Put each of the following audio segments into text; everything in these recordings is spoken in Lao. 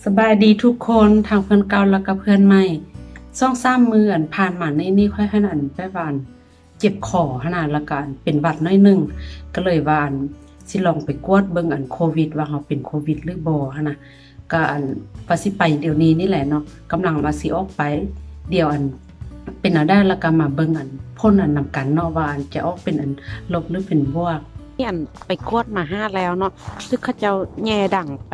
ສະບາຍດີທຸກຄົນ ທັງເພື່ອນເກົ່າ ແລ້ວກໍເພື່ອນໃໝ່. ສອງສາມມື້ອັນຜ່ານມານີ້ນີ້ ຂ້ອຍຫັ້ນອັນແບບວ່າອັນເຈັບຄໍຫັ້ນນະ ແລ້ວກໍອັນເປັນຫວັດໜ້ອຍໜຶ່ງ ກໍເລີຍວ່າອັນຊິລອງໄປກວດເບິ່ງອັນໂຄວິດ ວ່າເຮົາເປັນໂຄວິດຫຼືບໍ່ຫັ້ນນະ. ກໍອັນວ່າຊິໄປດຽວນີ້ນີ້ແຫຼະເນາະ ກຳລັງວ່າຊິອອກໄປ ດຽວອັນເປັນແນວໃດ ແລ້ວກໍມາເບິ່ງອັນຜົນອັນນຳກັນເນາະ ວ່າອັນຈະອອກເປັນອັນລົບຫຼືເປັນບວກ. ອັນໄປກວດມາຫາແລ້ວເນາະ ຖືກເຂົາເຈົ້າແຍ່ດັງໄປ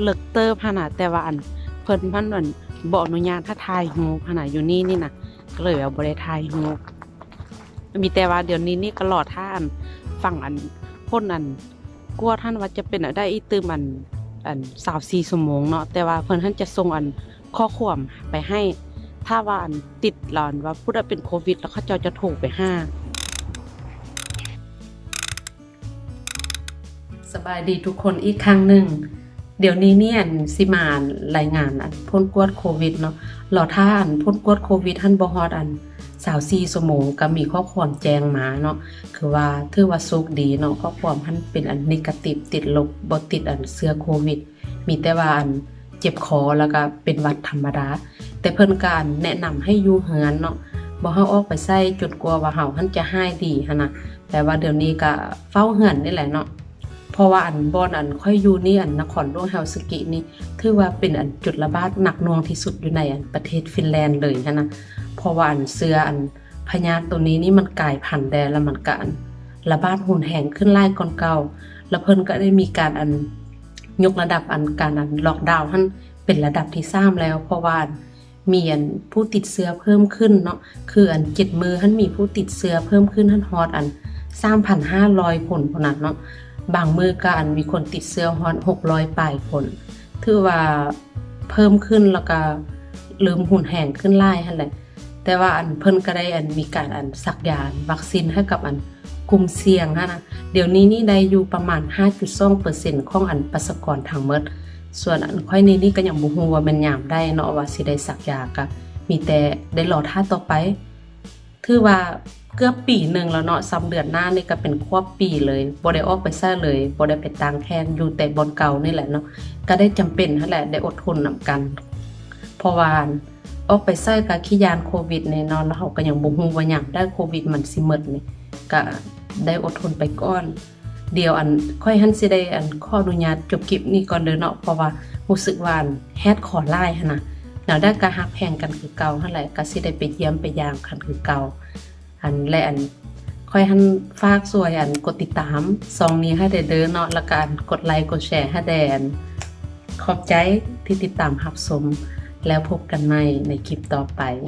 ເລິກເຕີບຫັ້ນນະ ແຕ່ວ່າອັນເພິ່ນຫັ້ນອັນບໍ່ອະນຸຍາດໃຫ້ຖ່າຍຮູບຫັ້ນນະ ຢູ່ນີ້ນີ້ນະ ກໍເລີຍວ່າບໍ່ໄດ້ຖ່າຍຮູບ. ມີແຕ່ວ່າດຽວນີ້ນີ້ກໍລໍຖ້າອັນຟັງອັນຜົນອັນກວດຫັ້ນວ່າຈະເປັນແນວໃດອີກຕື່ມອັນ ອັນຊາວສີ່ຊົ່ວໂມງເນາະ ແຕ່ວ່າເພິ່ນຫັ້ນຈະສົ່ງອັນຂໍ້ຄວາມໄປໃຫ້ ຖ້າວ່າອັນຕິດແລ້ວອັນວ່າຜູ້ໃດເປັນໂຄວິດ ແລ້ວເຂົາເຈົ້າຈະໂທໄປຫາ. ສະບາຍດີທຸກຄົນອີກຄັ້ງໜຶ່ງ. ດຽວນີ້ນີ້ອັນຊິມາອັນລາຍງານອັນຜົນກວດໂຄວິດເນາະ ລໍຖ້າອັນຜົນກວດໂຄວິດຫັ້ນບໍ່ຮອດອັນຊາວສີ່ຊົ່ວໂມງ ກໍມີຂໍ້ຄວາມແຈ້ງມາເນາະ ຄືວ່າຖືວ່າໂຊກດີເນາະ ຂໍ້ຄວາມຫັ້ນເປັນອັນເນກາຕິບ ຕິດລົບ ບໍ່ຕິດອັນເຊື້ອໂຄວິດ ມີແຕ່ວ່າອັນເຈັບຄໍ ແລ້ວກໍເປັນຫວັດທຳມະດາ. ແຕ່ເພິ່ນກໍອັນແນະນຳໃຫ້ຢູ່ເຮືອນເນາະ ບໍ່ໃຫ້ອອກໄປໃສຈົນກວ່າວ່າເຮົາຫັ້ນຈະຫາຍດີຫັ້ນນະ. ແຕ່ວ່າດຽວນີ້ກໍເຝົ້າເຮືອນນີ້ແຫຼະເນາະ ເພາະວ່າອັນບ່ອນອັນຂ້ອຍຢູ່ນີ້ ອັນນະຄອນຫຼວງເຮວຊິນກີນີ້ ຖືວ່າເປັນອັນຈຸດລະບາດໜັກໜ່ວງທີ່ສຸດຢູ່ໃນອັນປະເທດຟິນແລນເລີຍຫັ້ນນະ ເພາະວ່າອັນເຊື້ອອັນພະຍາດໂຕນີ້ນີ້ມັນກາຍພັນແດ່ ແລ້ວມັນກໍອັນລະບາດຮຸນແຮງຂຶ້ນຫຼາຍກ່ອນເກົ່າ ແລ້ວເພິ່ນກໍໄດ້ມີການອັນຍົກລະດັບອັນການອັນລັອກດາວຫັ້ນເປັນລະດັບທີສາມແລ້ວ ເພາະວ່າອັນ ມີອັນຜູ້ຕິດເຊື້ອເພີ່ມຂຶ້ນເນາະ ຄືອັນເຈັດມື້ຫັ້ນມີຜູ້ຕິດເຊື້ອເພີ່ມຂຶ້ນຫັ້ນຮອດອັນສາມພັນຫ້າຮ້ອຍຄົນພຸ້ນນະເນາະ ບາງມື້ກໍອັນມີຄົນຕິດເຊື້ອຮອດຫົກຮ້ອຍປາຍຄົນ ຖືວ່າເພີ່ມຂຶ້ນ ແລ້ວກໍເລີ່ມຮຸນແຮງຂຶ້ນຫຼາຍຫັ້ນແຫຼະ. ແຕ່ວ່າອັນເພິ່ນກໍໄດ້ອັນມີການອັນສັກຢາວັກຊີນໃຫ້ກັບອັນ ກຸ່ມສ່ຽງຫັ້ນນະ ດຽວນີ້ນີ້ໄດ້ຢູ່ປະມານຫ້າຈຸດສອງເປີເຊັນຂອງອັນປະຊາກອນທັງໝົດ. ສ່ວນອັນຂ້ອຍນີ້ນີ້ກໍຍັງບໍ່ຮູ້ວ່າແມ່ນຍາມໃດເນາະ ວ່າຊິໄດ້ສັກຢາ ກໍມີແຕ່ໄດ້ລໍຖ້າຕໍ່ໄປ. ຖືວ່າເກືອບປີໜຶ່ງແລ້ວເນາະ ສ່ຳເດືອນໜ້ານີ້ກໍເປັນຄວບປີເລີຍ ບໍ່ໄດ້ອອກໄປໃສເລີຍ ບໍ່ໄດ້ໄປຕ່າງແຂກ ຢູ່ແຕ່ບ່ອນເກົ່ານີ້ແຫຼະເນາະ ກໍໄດ້ຈຳເປັນຫັ້ນແຫຼະ ໄດ້ອົດທົນນຳກັນ ເພາະວ່າ ອອກໄປໃສກໍຂີ້ຢ້ານໂຄວິດແນ່ນອນ ແລ້ວເຮົາກໍຍັງບໍ່ຮູ້ວ່າຍາມໃດໂຄວິດມັນຊິໝົດນີ້ ກໍໄດ້ອົດທົນໄປກ່ອນ. ດຽວອັນຂ້ອຍຫັ້ນຊິໄດ້ອັນຂໍອະນຸຍາດຈົບຄລິບນີ້ກ່ອນເດີເນາະ ເພາະວ່າຮູ້ສຶກວ່າອັນແຮດຄໍຫຼາຍຫັ້ນນະ ແນວໃດກໍຮັກແພງກັນຄືເກົ່າຫັ້ນແຫຼະ ກໍຊິໄດ້ໄປຢ້ຽມໄປຢາມກັນຄືເກົ່າ. ອັນ ແລະ ອັນ ຂ້ອຍຫັ້ນຝາກຊ່ວຍອັນກົດຕິດຕາມຊ່ອງນີ້ໃຫ້ແດ່ເດີເນາະ ແລ້ວກໍອັນກົດໄລກົດແຊໃຫ້ແດ່. ອັນ ຂອບໃຈທີ່ຕິດຕາມຮັບຊົມ ແລ້ວພົບກັນໃໝ່ໃນຄລິບຕໍ່ໄປ.